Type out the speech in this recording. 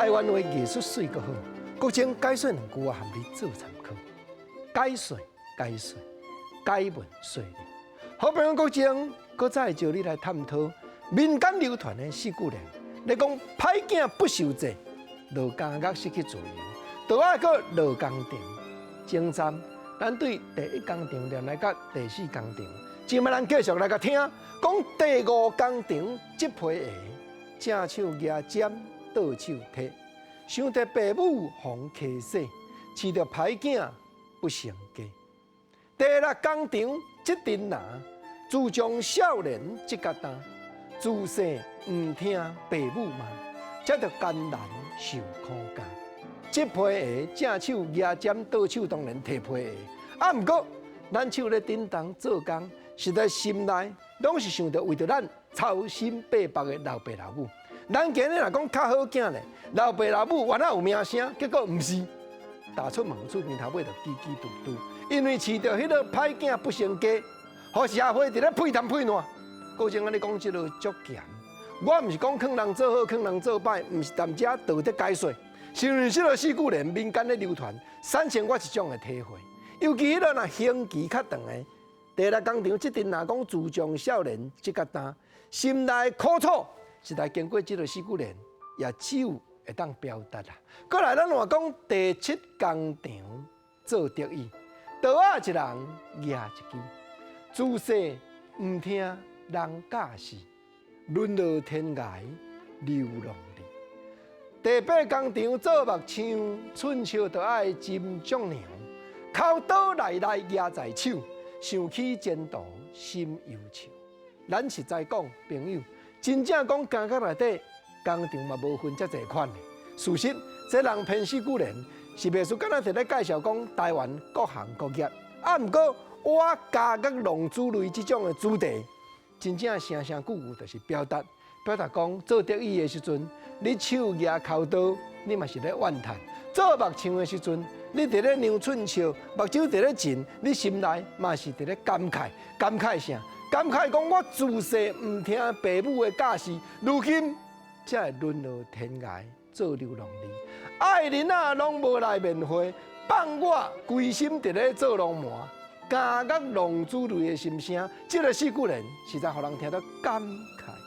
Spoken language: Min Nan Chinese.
台灣話藝術媠閣好，國政解說兩句我含你做參考。解說解說解文說理，好朋友國政，閣再招你來探討民間流傳的四句聯，咧講歹囝不受制，落監獄失去自由，倒愛閣落工場。前站咱對第一工場連來到第四工場，這擺咱繼續來共聽，講第五工場這批下，正手舉針，倒手提，想著爸母予溪洗，飼著歹囝不成家。第六工場這陣拿，自從少年這甲擔，自細毋聽爸母罵，才著艱難受苦教。這批下正手舉針，倒手當然提皮鞋。啊，毋過咱手咧振動做工，實在心內攏是想著為著咱操心八百的老爸老母。咱今日若講較好囝咧，老爸老母原來有名聲，結果毋是，踏出門厝邊頭尾就嘰嘰嘟嘟，因為飼著彼個歹囝不成家，予社會佇咧屁談屁爛。閣前按呢講這个足鹹，我毋是講勸人做好，勸人做歹，毋是踮遮道德解說。是因為這个四句聯民間咧流傳，產生我一種的體會。尤其彼个若刑期較長的，第六工場這陣若講自從少年這甲擔，心內苦楚，實在經過這个四句聯，也只有會當表達啦。閣來，咱話講第七工場做得意，刀仔一人舉一支，自細毋聽人教示，淪落天涯流浪兒。第八工場做木匠，春笑就愛斟丈娘，剾刀來來舉在手，想起前途心憂愁。咱實在講，朋友，真正講監獄內底工場嘛無分遮濟款的。事實，這人編四句聯是袂輸，敢若佇咧介紹講台灣各行各業。啊，毋過我監獄浪子淚這種的主題，真正聲聲句句就是表達。表達講做得意的時陣，你手舉剾刀，你嘛是咧怨嘆；做木匠的時陣，你佇咧量寸尺，目睭佇咧噙，你心內嘛是佇咧感慨，感慨啥？感慨講我自細毋聽爸母的教示，如今才會淪落天涯做流浪兒。愛人仔攏無來面會，放我規心佇咧做浪魔，監獄浪子淚的心聲，這个四句聯實在予人聽得感慨。